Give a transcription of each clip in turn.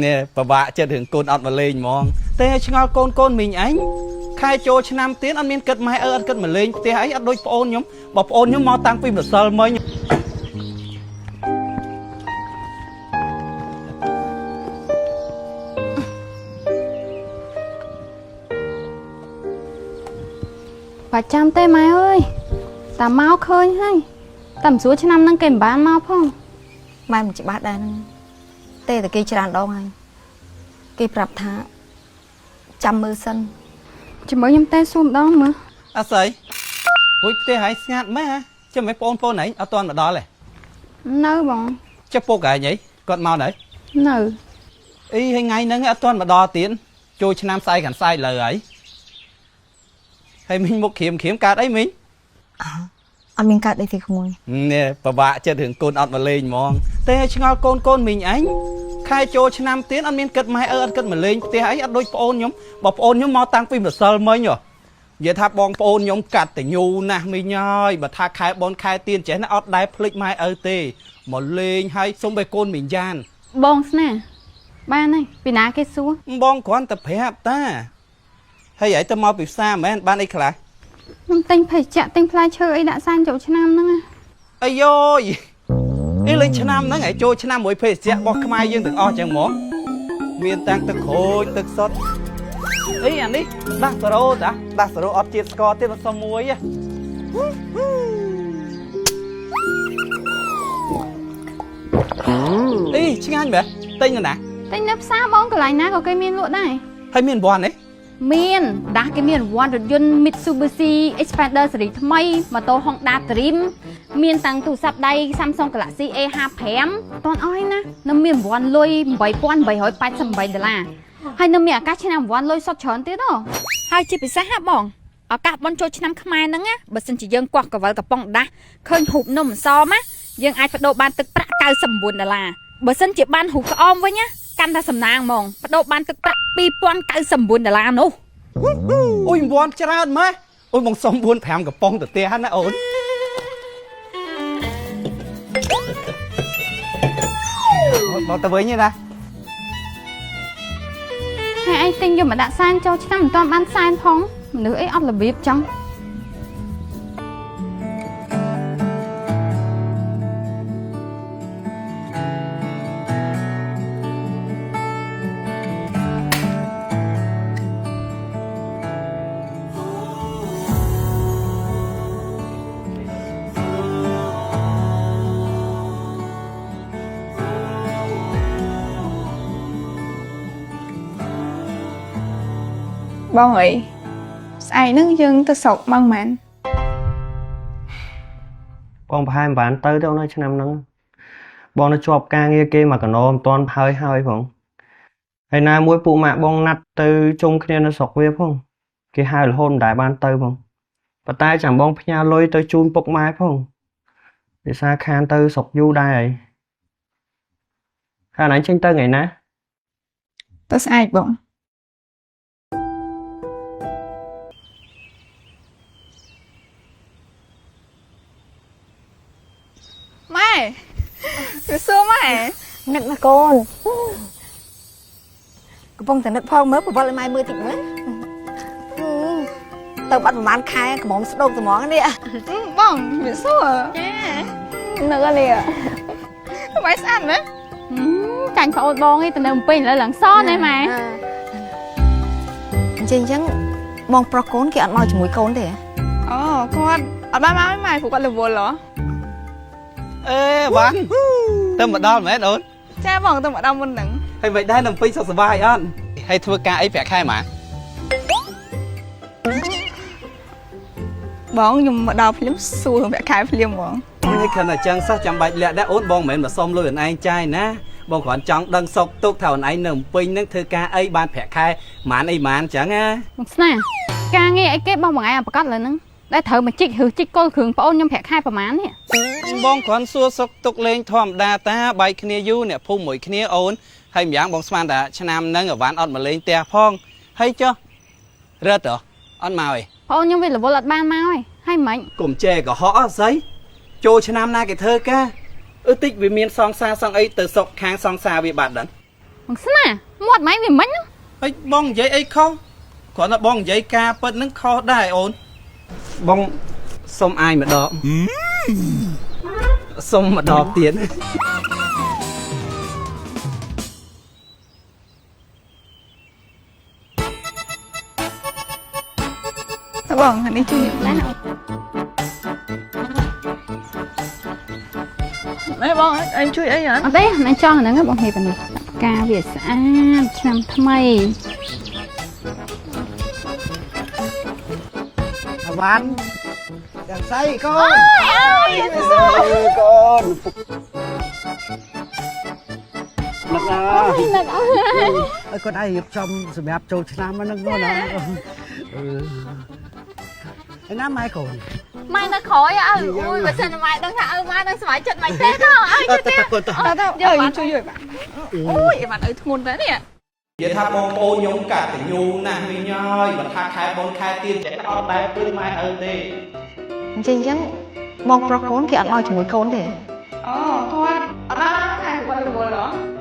នេះពិបាកចិត្តរឿងកូនអត់មកលេងហ្មងទេឆ្ងល់កូនកូនមីងអញខែចូលឆ្នាំទៀតអត់មានគិតម៉ែឪអត់គិតមកលេងផ្ទះអីអត់ដូចប្អូនខ្ញុំបើប្អូនខ្ញុំមកតាំងពីម្សិលមិញ បាច់ចាំទេម៉ែអើយតាមកឃើញហើយតែមិនស្រួលឆ្នាំហ្នឹងគេមិនបានមកផង ម៉ែមិនច្បាស់ដែរហ្នឹងទេតែគេច្រើនដងហើយគេប្រាប់ថាចាំមើលសិន ជាមួយខ្ញុំទេសួរម្ដងមើល អត់ស្អីរួចផ្ទះហើយស្ងាត់ម៉េះហ៎ចាំមិនប្អូនប្អូនឯងអត់ទាន់មកដល់ទេ នៅបង ចុះពុកឯងអីគាត់មកនៅ នៅ អីហើយថ្ងៃហ្នឹងអត់ទាន់មកដល់ទៀតចូលឆ្នាំស្អែកកាន់ស្អែកលើហើយហើយមីងមុខក្រៀមក្រៀមកើតអីមីង អត់មានកើតអីទេក្មួយ នេះពិបាកចិត្តរឿងកូនអត់មកលេងហ្មងទេឆ្ងល់កូនកូនមីងអញខែចូលឆ្នាំទៀតអត់មានគិតម៉ែឪអត់គិតមកលេងផ្ទះអីអត់ដូចប្អូនខ្ញុំបើប្អូនខ្ញុំមកតាំងពីម្សិលមិញហ៎និយាយថាបងប្អូនខ្ញុំកាត់តញូណាស់មីងហើយបើថាខែបនខែទៀនចេះណាអត់ដែលភ្លេចម៉ែឪទេមកលេងហើយសុំបីកូនមីងយ៉ាន បងស្នាបានហើយពីណាគេសួរ បងគ្រាន់តែប្រាប់តាហើយឯងទៅមកពីផ្សារមែនបានអីខ្លះ ខ្ញុំទិញភេសជ្ជៈទិញផ្លែឈើអីដាក់សែនចូលឆ្នាំហ្នឹងណា អាយយអីលេងឆ្នាំហ្នឹងឯងចូលឆ្នាំមួយភេសជ្ជៈរបស់ខ្មែរយើងទាំងអស់ចឹងហ្មងមានតាំងទឹកក្រូចទឹកសុទ្ធអីអានេះដាស់សារ៉ូតាដាស់សារ៉ូអត់ជាតិស្ករទៀតអត់សុំមួយហ៎អីឆ្ងាញ់មែនទិញនៅណា ទិញនៅផ្សារបងកន្លែងណាក៏គេមានលក់ដែរ ហើយមានវ៉ាន់ទេ មានដាស់គេមានរង្វាន់រថយន្ត Mitsubishi Xpander ស៊េរីថ្មីម៉ូតូ Honda Dream មានតាំងទូរស័ព្ទដៃ Samsung Galaxy A55 តន់អស់ហើយណានៅមានរង្វាន់លុយ8888ដុល្លារហើយនៅមានឱកាសឆ្នាំរង្វាន់លុយសុទ្ធច្រើនទៀតហ៎ហើយជាពិសេសហ่ะបងឱកាសបុណ្យចូលឆ្នាំខ្មែរហ្នឹងណាបើសិនជាយើងកោះកវលកំប៉ុងដាស់ឃើញរូបនំអន្សមណាយើងអាចបដូរបានទឹកប្រាក់99ដុល្លារបើសិនជាបានរូបក្អមវិញណាកាន់តែសំណាងហ្មងបដូរបានទឹកប្រាក់2099ដុល្លារនោះ អូយវ៉ាន់ច្រើនម៉េះអូយបងសុំ4 5កំប៉ុងទៅផ្ទះណាអូនបងទៅវិញទេណា ហើយឯងទិញយកមកដាក់សែនចូលឆ្នាំមិនទាន់បានសែនផងមនុស្សអីអត់របៀបចឹង បងអីស្អែកហ្នឹងយើងទៅស្រុកម៉ោងប៉ុន្មាន បងប្រហែលមិនបានទៅទេអូនអើយឆ្នាំហ្នឹងបងនៅជាប់ការងារគេមកកណោមិនទាន់ហើយហើយផងហើយណាមួយពួកម៉ាក់បងណាត់ទៅជុំគ្នានៅស្រុកវាផងគេហៅរហូតមិនដែលបានទៅផងប៉ុន្តែចាំបងផ្ញើលុយទៅជូនពុកម៉ែផងភាសាខានទៅស្រុកយូរដែរហើយខានឯងចេញទៅថ្ងៃណា ទៅស្អែកបងម៉ែវាសួរម៉ែ នឹកណាកូនកំពុងតែនឹកផងមើលបវលឲ្យម៉ែមើលតិចមើលទៅបាត់ប្រហែលខែកំងស្ដោកត្មងនេះ បងវាសួរចានឹកនេះម៉ែស្អាតណាស់ ចាញ់ប្អូនបងឯងទៅនៅភ្នំពេញឥឡូវឡើងសណែម៉ែ អញ្ចឹងអញ្ចឹងបងប្រុសកូនគេអត់មកជាមួយកូនទេហ៎ អូគាត់អត់បានមកទេម៉ែព្រោះគាត់រវល់ហ៎ អេវ៉ាន់ទៅមកដល់មែនអូន ចាបងទៅមកដល់មុនហ្នឹង ហើយមិនដែរនឹងពេញសុខសប្បាយអត់ហើយធ្វើការអីប្រាក់ខែម៉ា បងខ្ញុំមកដល់ភ្លាមសួររឿងប្រាក់ខែភ្លាមហ្មង នេះខិនតែចឹងសោះចាំបាច់លាក់ដែរអូនបងមិនមែនមកសុំលុយអូនឯងចាយណាបងគ្រាន់ចង់ដឹងសុខទុក្ខថាអូនឯងនៅភ្នំពេញនឹងធ្វើការអីបានប្រាក់ខែម៉ានអីម៉ានចឹងណា បងស្នាការងារអីគេបងបងឯងអាប្រកាសលើហ្នឹងដែលត្រូវមកជីកឬជីកគល់គ្រឿងប្អូនខ្ញុំប្រាក់ខែប្រហែលនេះ បងគ្រាន់សួរសុខទុក្ខលេងធម្មតាតាបែកគ្នាយូរអ្នកភូមិមួយគ្នាអូនហើយម្យ៉ាងបងស្មានថាឆ្នាំហ្នឹងអវ៉ាន់អត់មកលេងផ្ទះផងហើយចុះរត់ហ៎អត់មកឯង ប្អូនខ្ញុំវារវល់អត់បានមកឯងហើយមិញ កុំចេះកុហកអត់ស្អីចូលឆ្នាំណាគេធ្វើការអឺតិចវាមានសងសាសងអីទៅសុកខាងសងសាវាបាត់ដឹង បងស្នាមាត់ម៉ែវាមិនហ្នឹង ហើយបងនិយាយអីខុសគ្រាន់តែបងនិយាយការពិតហ្នឹងខុសដែរអូនបងសុំអាយម្ដងសុំម្ដងទៀត តើបងនេះជួយខ្ញុំ ណា ណែបងអញជួយអីអត់ អត់ទេណែចង់អាហ្នឹងបងហេបនេះផ្កាវាស្អាតឆ្នាំថ្មី អាវ៉ាន់យ៉ាងស្អីកូនអើយកូននឹកណា នឹកអើ អើគាត់ឯងរៀបចំសម្រាប់ចូលឆ្នាំហ្នឹងកូនណាអឺឯណាម៉ែកូន ម៉ែនៅក្រោយអើអូយបើសិនម៉ែដឹងថាឪម៉ែនឹងសប្បាយចិត្តមិនទេតោះអើ អត់ទៅកូនទៅ តើតើយើខ្ញុំជួយយបាទអូយអីបានឪធ្ងន់តែនេះ និយាយថាបងប្អូនខ្ញុំកាត់តញូណាស់មីងហើយបើថាខែបនខែទៀតចេះអត់ដែរព្រឺម៉ែឪទេ អញ្ចឹងអញ្ចឹងបងប្រុសកូនគេអត់ឲ្យជាមួយកូនទេ អូគាត់អត់ដល់ខែគាត់រវល់ហ៎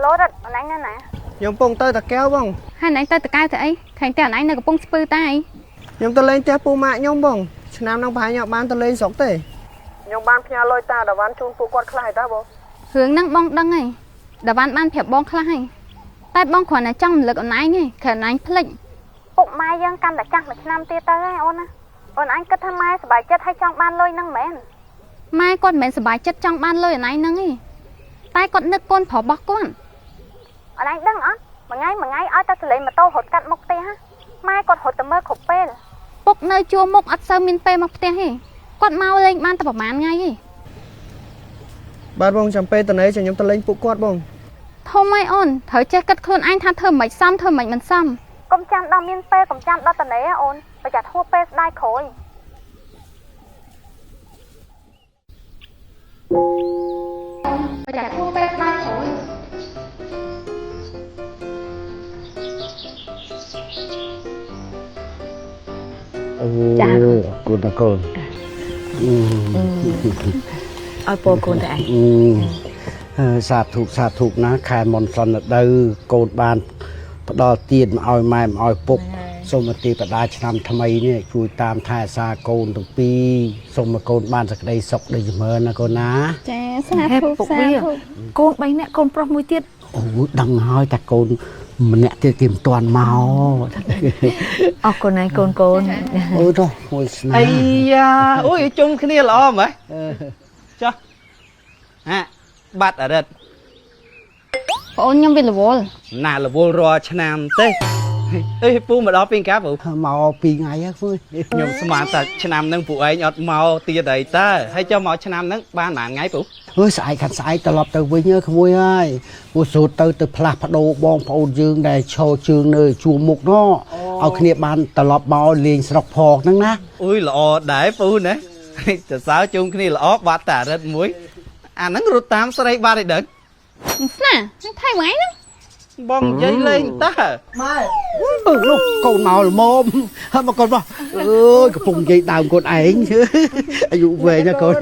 លោរត់អនឯងណាណា ខ្ញុំពងទៅតាកែវបង ហើយអនឯងទៅតកៅទៅអីខែងតែអនឯងនៅកំពង់ស្ពឺតាអី ខ្ញុំទៅលេងផ្ទះពូម៉ាក់ខ្ញុំបងឆ្នាំហ្នឹងប្រហែលខ្ញុំអត់បានទៅលេងស្រុកទេខ្ញុំបានផ្ញើលុយតាដាវ៉ាន់ជូនពួកគាត់ខ្លះហើយតាបង រឿងហ្នឹងបងដឹងហើយដាវ៉ាន់បានប្រាប់បងខ្លះហើយតែបងគ្រាន់តែចង់រំលឹកអនឯងឯងគ្រាន់អនឯងភ្លេចពុកម៉ែយើងកាន់តែចាស់មួយឆ្នាំទៀតទៅហើយអូនណាអូនឯងគិតថាម៉ែសប្បាយចិត្តហើយចង់បានលុយហ្នឹងមែនម៉ែគាត់មិនមែនសប្បាយចិត្តចង់បានលុយអនឯងហ្នឹងទេតែគាត់នឹកកូនប្រុសរបស់គាត់អនឯងដឹងអត់មួយថ្ងៃមួយថ្ងៃឲ្យតែសលេងម៉ូតូរត់កាត់មុខផ្ទះហ่ะម៉ែគាត់រត់ទៅមើលគ្រប់ពេលពុកនៅជួរមុខអត់សូវមានពេលមកផ្ទះទេគាត់មកលេងបានតែប្រហែលថ្ងៃទេ បាទបងចាំពេលតនេចាំខ្ញុំទៅលេងពួកគាត់បង ធំហើយអូនត្រូវចេះគិតខ្លួនឯងថាធ្វើមិនសមធ្វើមិនមិនសមកុំចាំដល់មានពេលកុំចាំដល់តនេអូនប្រយ័ត្នហួសពេលស្ដាយក្រោយប្រយ័ត្នហួសពេលស្ដាយក្រោយ អូកូនតាកូន ឲ្យពរកូនតែឯង អឺសាធុសាធុណាខែមុនសន្នដៅកូនបានផ្ដល់ទៀនមកឲ្យម៉ែមកឲ្យពុកសូមអធិបដាឆ្នាំថ្មីនេះជួយតាមថែអាសាកូនទាំងពីរសូមឲ្យកូនបានសេចក្តីសុខដូចចម្រើនណាកូនណា ចាសា ហេ ធុ ពុកវា សាធុ កូន3នាក់កូនប្រុសមួយទៀត អូដឹងហើយតែកូនម្នាក់ទៀតគេមិនទាន់មក អរគុណហើយកូនកូន អូទៅមួយស្នា អីយ៉ាអូយជុំគ្នាល្អម៉េះចុះហាបាត់អរិទ្ធ ប្អូនខ្ញុំវារវល់ ណារវល់រាល់ឆ្នាំទេអេពូមកដល់ពីកាពូ មកពីរថ្ងៃហ្នឹងហ្ម ខ្ញុំស្មានតែឆ្នាំហ្នឹងពូឯងអត់មកទៀតអីតើហើយចុះមកឆ្នាំហ្នឹងបានប៉ុន្មានថ្ងៃពូ អើយស្អែកខាត់ស្អែកត្រឡប់ទៅវិញហើយក្មួយហើយពូសូត្រទៅទៅផ្លាស់ប្ដូរបងប្អូនយើងដែលឈរជើងនៅជួរមុខនោះឲ្យគ្នាបានត្រឡប់មកលេងស្រុកផងហ្នឹងណា អុយល្អដែរពូណាសរសើរជុំគ្នាល្អបាត់តែអរិទ្ធមួយអាហ្នឹងរត់តាមស្រីបាត់ឲ្យដឹង ស្នាថៃមួយថ្ងៃហ្នឹង បងនិយាយលេងតើ ម៉ែអឺនោះកូនមកល្មមហើយមកកូនមកអើយកំពុងនិយាយដើមកូនឯងអាយុវែងណាកូន